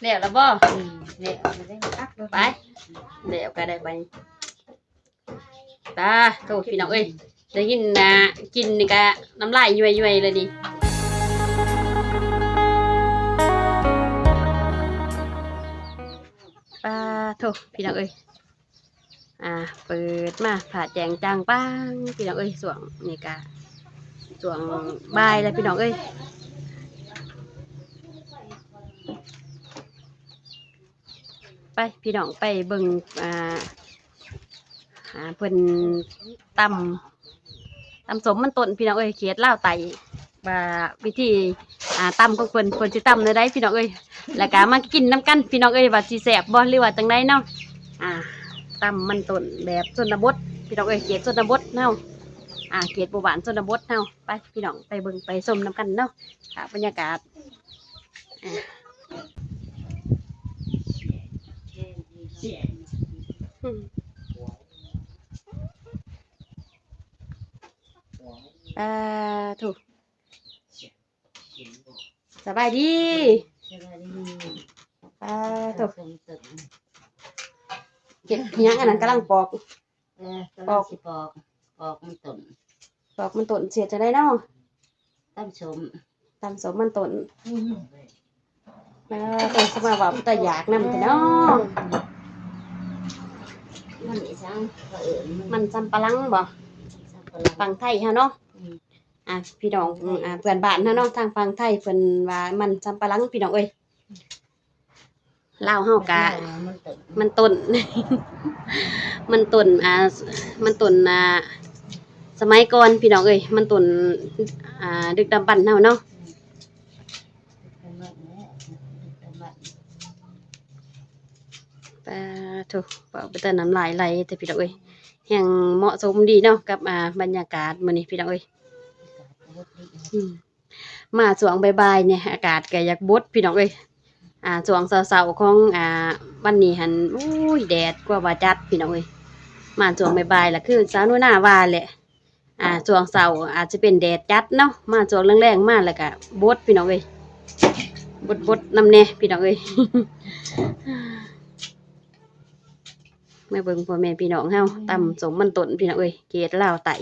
ແລ້ວລະບໍ່? ອືມ ແລ້ວລະເດ້ ຕັກເບິ່ງ ໄປ ແລ້ວກໍໄດ້ໄປ. ຕາໂທ ພີ່ນ້ອງເອີຍ ໄດ້ຍິນນະ ກິນນີ້ກະນ້ຳລາຍຍ້ວຍໆເລີຍນີ້. ປາໂທ ພີ່ນ້ອງເອີຍ ອ່າ ເປີດມາ ຟ້າແຈ້ງຈ່າງປ່າງ ພີ່ນ້ອງເອີຍ. ຊ່ວງນີ້ກະ ຊ່ວງບ່າຍແລ້ວ ພີ່ນ້ອງເອີຍ. ໄປ ພີ່ນ້ອງ ໄປເບິ່ງ ອ່າ ອ່າ ເພິ່ນຕຳ ຕຳສົ້ມມັນຕົ້ນ ພີ່ນ້ອງເອີຍ ເຂດລາວໃຕ້ ວ່າວິທີ ອ່າ ຕຳຂອງເພິ່ນ ເພິ່ນຊິຕຳແນວໃດ ພີ່ນ້ອງເອີຍ. ແລ້ວກະມາກິນນຳກັນ ພີ່ນ້ອງເອີຍ ວ່າຊິແຊບບໍ່ ຫຼືວ່າຈັ່ງໃດເນາະ. ອ່າ ຕຳມັນຕົ້ນແບບຊົນນະບົດ ພີ່ນ້ອງເອີຍ ເຂດຊົນນະບົດເຮົາ ອ່າ ເຂດໝູ່ບ້ານຊົນນະບົດເຮົາ. ໄປ ພີ່ນ້ອງ ໄປເບິ່ງໄປຊົມນຳກັນເນາະ ພາບບັນຍາກາດ. ອ່າ ອືມ ອ່າ ໂທ ສະບາຍດີ ສະບາຍດີ ອ່າ ໂທ ເຮັດຫຍັງອັນນັ້ນ ກຳລັງປອກ ເອີ ກຳລັງຊິປອກ ປອກມັນຕົ້ນ ປອກມັນຕົ້ນ ຊິເຮັດຈັ່ງໃດເນາະ? ຕຳສົ້ມ ຕຳສົ້ມມັນຕົ້ນ. ອືມ ເອີ ເພິ່ນຊິມາເວົ້າເປັນຕາຢາກນຳແທ້ເນາະ. ມັນອີຫຍັງ ເຂົາເອີ້ນມັນ ມັນສຳປະຫຼັງບໍ່? ສຳປະຫຼັງ ຝັ່ງໄທເຮົາເນາະ. ອືມ ອ່າ ພີ່ນ້ອງ ອ່າ ເພື່ອນບ້ານເຮົາເນາະ ທາງຝັ່ງໄທເພິ່ນວ່າມັນສຳປະຫຼັງ ພີ່ນ້ອງເອີຍ. ລາວເຮົາກະ ມັນຕົ້ນ ມັນຕົ້ນ ອ່າ ມັນຕົ້ນ ອ່າ ສະໄໝກ່ອນ ພີ່ນ້ອງເອີຍ ມັນຕົ້ນ ອ່າ ດຶກດຳບັນເຮົາເນາະ. ປາໂທ ເວົ້າໄປແຕ່ນ້ຳລາຍໄຫຼແທ້ ພີ່ນ້ອງເອີຍ ແຮ່ງເໝາະສົມດີເນາະ ກັບ ອ່າ ບັນຍາກາດມື້ນີ້ ພີ່ນ້ອງເອີຍ. ອືມ ມາຊ່ວງບ່າຍໆນີ້ ອາກາດກໍຢາກບົດ ພີ່ນ້ອງເອີຍ. ອ່າ ຊ່ວງເຊົ້າໆຂອງ ອ່າ ວັນນີ້ຫັ້ນ ໂອ້ຍ ແດດກວ່າວ່າຈັດ ພີ່ນ້ອງເອີຍ. ມາຊ່ວງບ່າຍໆລະ ຄືສາວໜູນາວ່າແຫຼະ ອ່າ ຊ່ວງເຊົ້າອາດຈະເປັນແດດຈັດເນາະ ມາຊ່ວງແລງໆມາລະກະບົດ ພີ່ນ້ອງເອີຍ ບົດໆນຳແດ່ ພີ່ນ້ອງເອີຍ. ມາເບິ່ງພໍ່ແມ່ພີ່ນ້ອງເຮົາ ອືມ ຕຳສົ້ມມັນຕົ້ນ ພີ່ນ້ອງເອີຍ ເຂດລາວໃຕ້.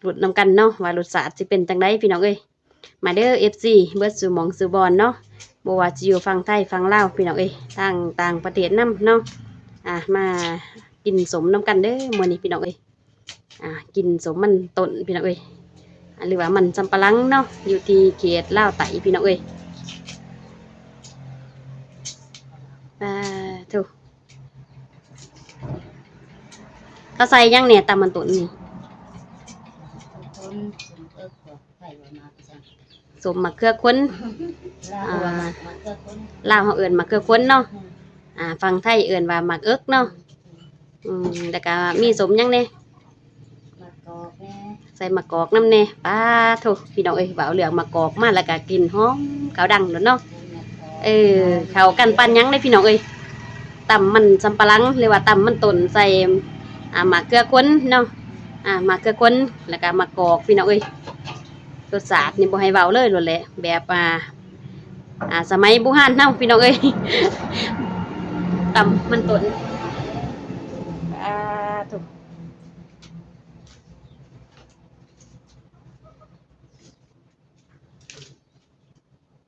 ລຸ້ນນຳກັນເນາະ ວ່າລົດຊາດຊິເປັນຈັ່ງໃດ ພີ່ນ້ອງເອີຍ. ມາເດີ ເອັຟຊີ ເບິດສູ່ໝ່ອງສູ່ບ່ອນເນາະ ບໍ່ວ່າຊິຢູ່ຝັ່ງໄທຝັ່ງລາວ ພີ່ນ້ອງເອີຍ ທາງຕ່າງປະເທດນຳເນາະ. ອ່າ ມາກິນສົ້ມນຳກັນເດີມື້ນີ້ ພີ່ນ້ອງເອີຍ. ອ່າ ກິນສົ້ມມັນຕົ້ນ ພີ່ນ້ອງເອີຍ ອ່າ ຫຼືວ່າມັນສຳປະຫຼັງເນາະ ຢູ່ທີ່ເຂດລາວໃຕ້ ພີ່ນ້ອງເອີຍ. ສາທຸ. ເຂົາໃສ່ຫຍັງແດ່ ຕຳມັນຕົ້ນນີ້? ສົ້ມໝາກເຂືອຄົນ ລາວເອີ້ນໝາກເຂືອຄົນ ລາວເຮົາເອີ້ນໝາກເຂືອຄົນເນາະ. ອືມ ອ່າ ຝັ່ງໄທເອີ້ນວ່າໝາກເອິກເນາະ. ອືມ ແລ້ວກະມີສົ້ມຫຍັງແດ່? ໝາກກອກແດ່ ໃສ່ໝາກກອກນຳແດ່. ປາໂທ ພີ່ນ້ອງເອີຍ ເວົ້າເລື່ອງໝາກກອກມາແລ້ວກະກິ່ນຫອມເຂົ້າດັງໂລດເນາະ. ເອີ ເຂົ້າກັນປານຫຍັງເດ້ ພີ່ນ້ອງເອີຍ. ຕຳມັນສຳປະຫຼັງ ຫຼືວ່າຕຳມັນຕົ້ນໃສ່ ອ່າ ໝາກເຂືອຄົນເນາະ. ອ່າ ໝາກເຂືອຄົນ ແລ້ວກະໝາກກອກ ພີ່ນ້ອງເອີຍ. ລົດຊາດນີ້ບໍ່ໃຫ້ເວົ້າເລີຍໂລດແຫຼະ ແບບ ອ່າ ອ່າ ສະໄໝບູຮານເຮົາ ພີ່ນ້ອງເອີຍ. ຕຳມັນຕົ້ນ ອາ ທຸກ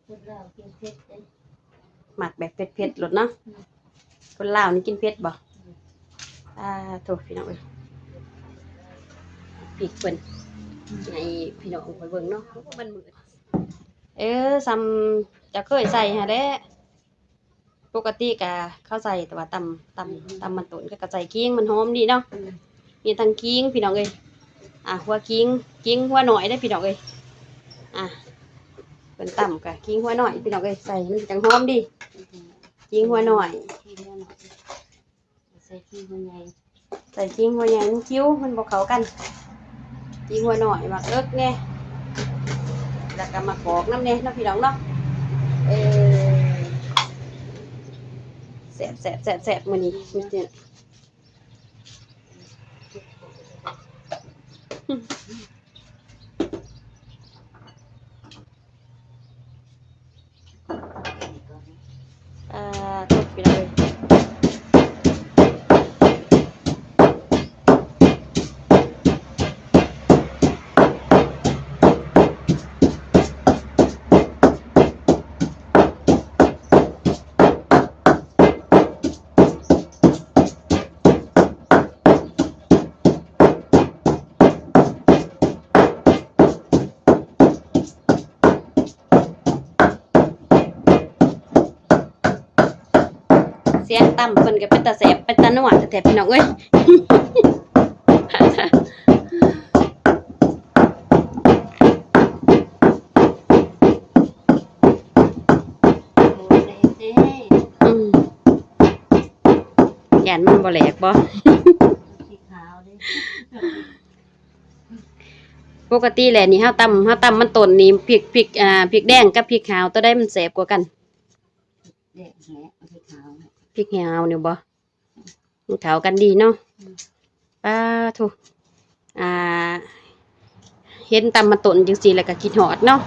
ຄົນລາວກິນເຜັດເດ້ ມັກແບບເຜັດໆໂລດເນາະ. ອືມ ຄົນລາວນີ້ກິນເຜັດບໍ່? ອືມ ອາ ໂທ ພີ່ນ້ອງເອີຍ ພິກເພິ່ນ ອືມ ໃຫ້ພີ່ນ້ອງຂ້ອຍເບິ່ງເນາະ. ໂອ້ ມັນມືດ ເອີ ສ່ຳເຈົ້າເຄີຍໃສ່ຫັ້ນແຫຼະ. ປົກກະຕິກະເຂົາໃສ່ແຕ່ວ່າຕຳ ຕຳ ຕຳມັນຕົ້ນ ເຂົາກະໃສ່ຂີງ ມັນຫອມດີເນາະ. ອືມ ມີທັງຂີງ ພີ່ນ້ອງເອີຍ. ອ່າ ຫົວຂີງ ຂີງຫົວນ້ອຍເດ້ ພີ່ນ້ອງເອີຍ. ອ່າ ເພິ່ນຕຳກະຂີງຫົວນ້ອຍ ພີ່ນ້ອງເອີຍ ໃສ່ມັນຈັ່ງຫອມດີ. ອືມ ຂີງຫົວນ້ອຍ ຂີງຫົວນ້ອຍ ໃສ່ຂີງຫົວໃຫຍ່ ໃສ່ຂີງຫົວໃຫຍ່ ມັນຄິວ ມັນບໍ່ເຂົ້າກັນ. ຂີງຫົວນ້ອຍ ໝາກເອິກແດ່ ແລ້ວກະໝາກກອກນຳແດ່ເນາະ ພີ່ນ້ອງເນາະ. ເອີ ແຊບໆໆໆ ມື້ນີ້ມີແຕ່ ນີ້ກໍມີ ພີ່ນ້ອງເອີຍ. ສຽງຕຳເພິ່ນກໍເປັນຕາແຊບເປັນຕານົວແທ້ໆ ພີ່ນ້ອງເອີຍ. ອືມ ຢ້ານມັນບໍ່ແຫຼກບໍ່? ປົກກະຕິແຫຼະນີ້ ເຮົາຕຳ ເຮົາຕຳມັນຕົ້ນນີ້ ພິກ ພິກ ອ່າ ພິກແດງກັບພິກຂາວ ໂຕໃດມັນແຊບກວ່າກັນ? ແດງແຫຼະ ພິກຂາວ ພິກຂາວນີ້ບໍ່? ມັນເຂົ້າກັນດີເນາະ. ອືມ ປາໂທ້ ອ່າ ເຫັນຕຳມັນຕົ້ນຈັ່ງຊີ້ແລ້ວກໍຄິດຮອດເນາະ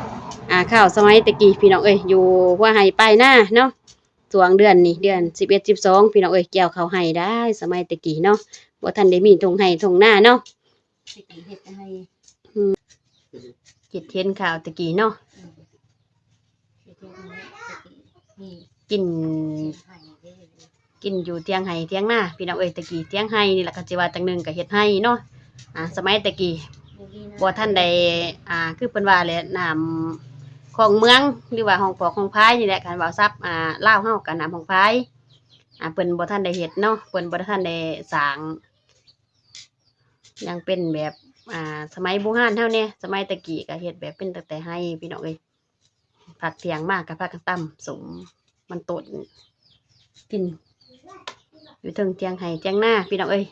ອ່າ ຄາວສະໄໝແຕ່ກີ້ ພີ່ນ້ອງເອີຍ ຢູ່ຫົວໄຮ່ປາຍນາເນາະ. ຊ່ວງເດືອນນີ້ ເດືອນສິບເອັດ ສິບສອງ ພີ່ນ້ອງເອີຍ ກ່ຽວເຂົ້າໄຮ່ໄດ້ ສະໄໝແຕ່ກີ້ເນາະ ບໍ່ທັນໄດ້ມີທົ່ງໄຮ່ທົ່ງນາເນາະ. ຕະກີ້ເຮັດໃຫ້ ອືມ ຄິດເຫັນຂ່າວຕະກີ້ເນາະ ອືມ ເຮັດໃຫ້ຕະກີ້ມີ ກິນ ກິນຢູ່ຖຽງໄຮ່ຖຽງນາ ພີ່ນ້ອງເອີຍ. ຕະກີ້ຖຽງໄຮ່ນີ້ລະ ຄັນຊິວ່າຈັ່ງໜຶ່ງກໍເຮັດໄຮ່ເນາະ. ອ່າ ສະໄໝແຕ່ກີ້ບໍ່ທັນໄດ້ ອ່າ ຄືເພິ່ນວ່າແຫຼະ ນ້ຳຂອງເມືອງ ຫຼືວ່າຮ່ອງຟອກຮ່ອງພາຍນີ້ແຫຼະ ຄັນເວົ້າສັບ ອ່າ ລາວເຮົາກໍນ້ຳຮ່ອງພາຍ. ອ່າ ເພິ່ນບໍ່ທັນໄດ້ເຮັດເນາະ ເພິ່ນບໍ່ທັນໄດ້ສ້າງ ຍັງເປັນແບບ ອ່າ ສະໄໝບູຮານເຮົາແດ່ ສະໄໝແຕ່ກີ້ກໍເຮັດແບບເປັນຕັ້ງແຕ່ໄຮ່ ພີ່ນ້ອງເອີຍ. ພັກທ່ຽງມາກໍພາກັນຕຳສົ້ມມັນຕົ້ນກິນຢູ່ເທິງຖຽງໄຮ່ຖຽງນາ ພີ່ນ້ອງເອີຍ.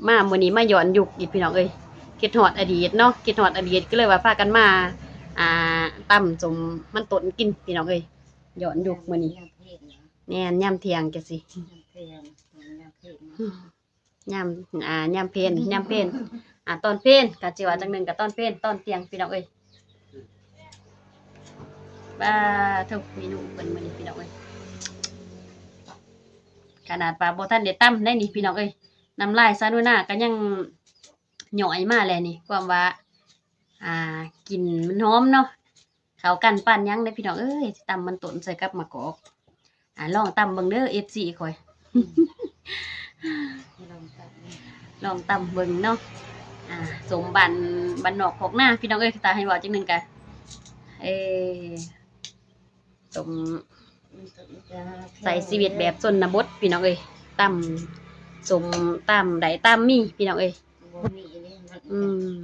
ມາມື້ນີ້ມາຍ້ອນຍຸກອີກ ພີ່ນ້ອງເອີຍ ຄິດຮອດອະດີດເນາະ ຄິດຮອດອະດີດ ກໍເລີຍວ່າພາກັນມາ ອ່າ ຕຳສົ້ມມັນຕົ້ນກິນ ພີ່ນ້ອງເອີຍ ຍ້ອນຍຸກມື້ນີ້. ແມ່ນ ຍາມທ່ຽງຈັ່ງຊີ້ ຍາມທ່ຽງ ຍາມທ່ຽງ ຍາມ ອ່າ ຍາມເພນ ຍາມເພນ ອ່າ ຕອນເພນ ກໍຊິວ່າຈັ່ງໜຶ່ງກໍຕອນເພນ ຕອນທ່ຽງ ພີ່ນ້ອງເອີຍ. ປາໂທ້ ເມນູເພິ່ນມື້ນີ້ ພີ່ນ້ອງເອີຍ ຂະໜາດວ່າບໍ່ທັນໄດ້ຕຳໄດ໋ນີ້ ພີ່ນ້ອງເອີຍ ນ້ຳລາຍສາວໜູນາກໍຍັງຍ້ອຍມາແລ້ວນີ້ ຄວາມວ່າ ອ່າ ກິ່ນມັນຫອມເນາະ. ເຂົ້າກັນປານຫຍັງເດ້ ພີ່ນ້ອງເອີຍ ຕຳມັນຕົ້ນໃສ່ກັບໝາກກອກ. ອ່າ ລອງຕຳເບິ່ງເດີ ເອັຟຊີ ຂ້ອຍ ລອງຕຳ ລອງຕຳເບິ່ງເນາະ. ອ່າ ສົ້ມບ້ານ ບ້ານນອກຄອກນາ ພີ່ນ້ອງເອີຍ ຖ້າໃຫ້ເວົ້າຈັ່ງໜຶ່ງກະ ເອີ ສົ້ມ ໃຊ້ຊີວິດແບບຊົນນະບົດ ພີ່ນ້ອງເອີຍ ຕຳສົ້ມຕາມໃດຕາມມີ ພີ່ນ້ອງເອີຍ. ບໍ່ມີເດ້ ມັນ ອືມ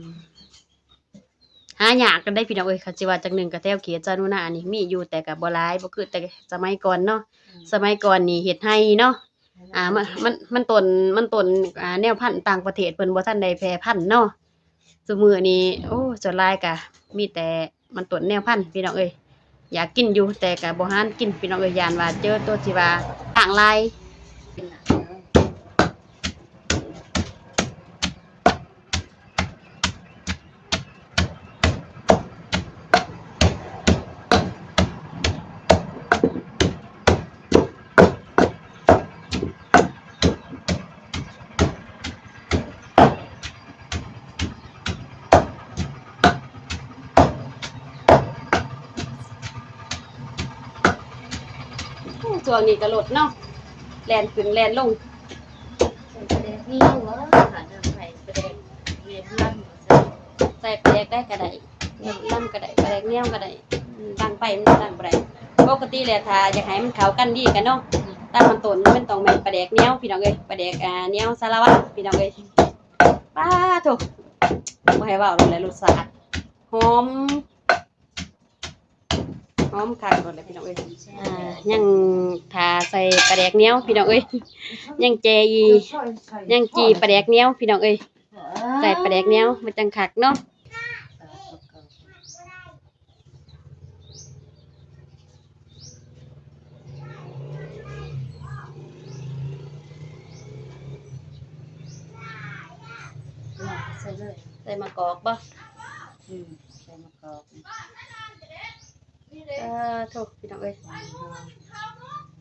ຫາຍາກກັນໄດ໋ ພີ່ນ້ອງເອີຍ ຄັນຊິວ່າຈັກໜຶ່ງກໍແຖວເຂດຊາວໜູນານີ້ມີຢູ່ ແຕ່ກໍບໍ່ຫຼາຍ ບໍ່ຄືແຕ່ສະໄໝກ່ອນເນາະ. ອືມ ສະໄໝກ່ອນນີ້ເຮັດໄຮ່ເນາະ. ອືມ ອ່າ ມັນ ມັນ ມັນຕົ້ນ ມັນຕົ້ນ ອ່າ ແນວພັນຕ່າງປະເທດເພິ່ນບໍ່ທັນໄດ້ແຜ່ພັນເນາະ. ຊຸມື້ນີ້ ໂອ້ ສ່ວນຫຼາຍກະມີແຕ່ມັນຕົ້ນແນວພັນ ພີ່ນ້ອງເອີຍ. ຢາກກິນຢູ່ ແຕ່ກະບໍ່ຫານກິນ ພີ່ນ້ອງເອີຍ ຢ້ານວ່າເຈີຕົວທີ່ວ່າຕ່າງຫຼາຍ. ໂອ້ ຊ່ວງນີ້ກໍລົດເນາະ ແລ່ນຂຶ້ນແລ່ນລົງ. ໃສ່ປາແດກໜຽວ ເອີ ຂາດນ້ຳໄປ ປາແດກແມ່ນລຳ ໃສ່ປາແດກໃດກໍໄດ້ ແມ່ນລຳກໍໄດ້ ປາແດກໜຽວກໍໄດ້. ອືມ ຕັ້ງໄຟມັນຕັ້ງບໍ່ໄດ້. ປົກກະຕິແລ້ວ ຖ້າຢາກໃຫ້ມັນເຂົ້າກັນດີກັນເນາະ ຕຳມັນຕົ້ນມັນຕ້ອງແມ່ນປາແດກໜຽວ ພີ່ນ້ອງເອີຍ ປາແດກ ອ່າ ໜຽວສາລະວັນ ພີ່ນ້ອງເອີຍ. ປາໂທ້ ບໍ່ໃຫ້ເວົ້າແລ້ວ ລົດຊາດຫອມ ຫອມຄັກໂລດແຫຼະ ພີ່ນ້ອງເອີຍ. ອ່າ ຍັງຖ້າໃສ່ປາແດກໜຽວ ພີ່ນ້ອງເອີຍ ຍັງແຈ່ອີ່ ຍັງຈີ່ປາແດກໜຽວ ພີ່ນ້ອງເອີຍ. ໃສ່ປາແດກໜຽວມັນຈັ່ງຄັກເນາະ. ໃສ່ເລີຍ ໃສ່ໝາກກອກບໍ່? ອືມ ໃສ່ໝາກກອກ. ເອີ ໂທ້ ພີ່ນ້ອງເອີຍ ຫອມ ຫອມ.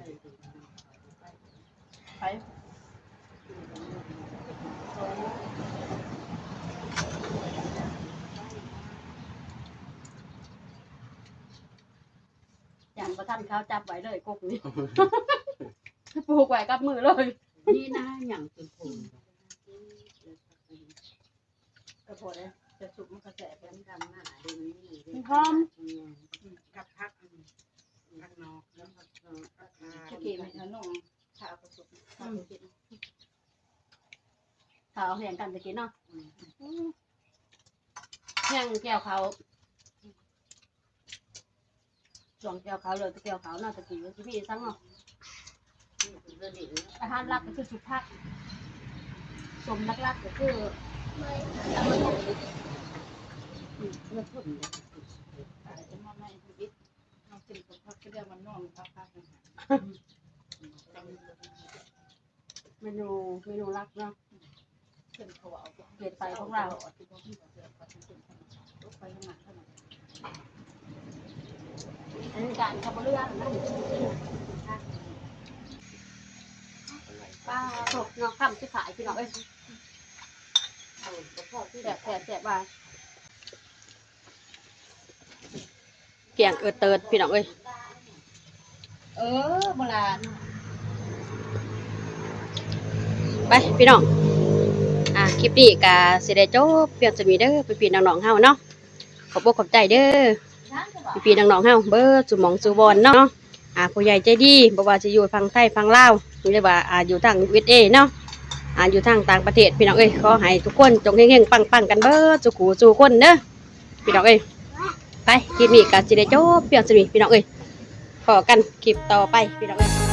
ບໍ່ທັນເຂົາຈັບໄວ້ເລີຍກົກນີ້ ປູກໄວ້ກັບມືເລີຍ. ນີ້ນາຫຍັງເປັນຜົນ ກະພໍໄດ້ ແຕ່ຊຸບມັນກະແຊບ ມັນຫອມ ອືມ ກັບຜັກ ອືມ ຜັກນອກ ແລ້ວກໍ ເອີ ຜັກ ສະກີແມ່ນເຮົາໜຸ່ງ ຖ້າເອົາໄປຊຸບ ຖ້າບໍ່ກິນ ຖ້າເອົາແຮງກັນຕະກີ້ເນາະ ອືມ ອືມ ແຮງກ່ຽວເຂົ້າ ຊ່ວງກ່ຽວເຂົ້າ ເລີກແຕ່ກ່ຽວເຂົ້າເນາະ ຕະກີ້ມັນຊິມີຫຍັງເນາະ ອາຫານຫຼັກກໍຄືຊຸບຜັກ ຕົ້ມຫຼັກໆກໍຄື ອືມ ເມນູ ເມນູ ເມນູຫຼັກເນາະ ເຂດໄປຂອງລາວ ອັນນີ້ການເຂົ້າບໍ່ເຫຼືອນະ ປາໂທ້ເນາະ ຄຳສຸດທ້າຍ ພີ່ນ້ອງເອີຍ ແຊບໆໆວ່າ ແກງເອີເຕີດ ພີ່ນ້ອງເອີຍ ເອີ ໂບລານ ໄປພີ່ນ້ອງ ອ່າ ຄລິບນີ້ກະຊິໄດ້ຈົບພຽງສ່ຳນີ້ເດີ ພີ່ໆນ້ອງໆເຮົາເນາະ ຂອບອົກຂອບໃຈເດີ ພີ່ໆນ້ອງໆເຮົາເບິດສູ່ໝ່ອງສູ່ບ່ອນເນາະ ອ່າ ຜູ້ໃຫຍ່ໃຈດີ ບໍ່ວ່າຊິຢູ່ຝັ່ງໄທຝັ່ງລາວ ຫຼືວ່າ ອ່າ ຢູ່ທາງ ຢູເອສເອ ເນາະ ອ່າ ຢູ່ທາງຕ່າງປະເທດ ພີ່ນ້ອງເອີຍ ຂໍໃຫ້ທຸກຄົນຈົ່ງເຮັງໆປັງໆກັນເບິດສູ່ຄູ່ສູ່ຄົນເດີ ພີ່ນ້ອງເອີຍ ໄປ ຄລິບນີ້ກໍຊິໄດ້ຈົບພຽງສ່ຳນີ້ ພີ່ນ້ອງເອີຍ ພໍ້ກັນຄລິບຕໍ່ໄປ ພີ່ນ້ອງເອີຍ.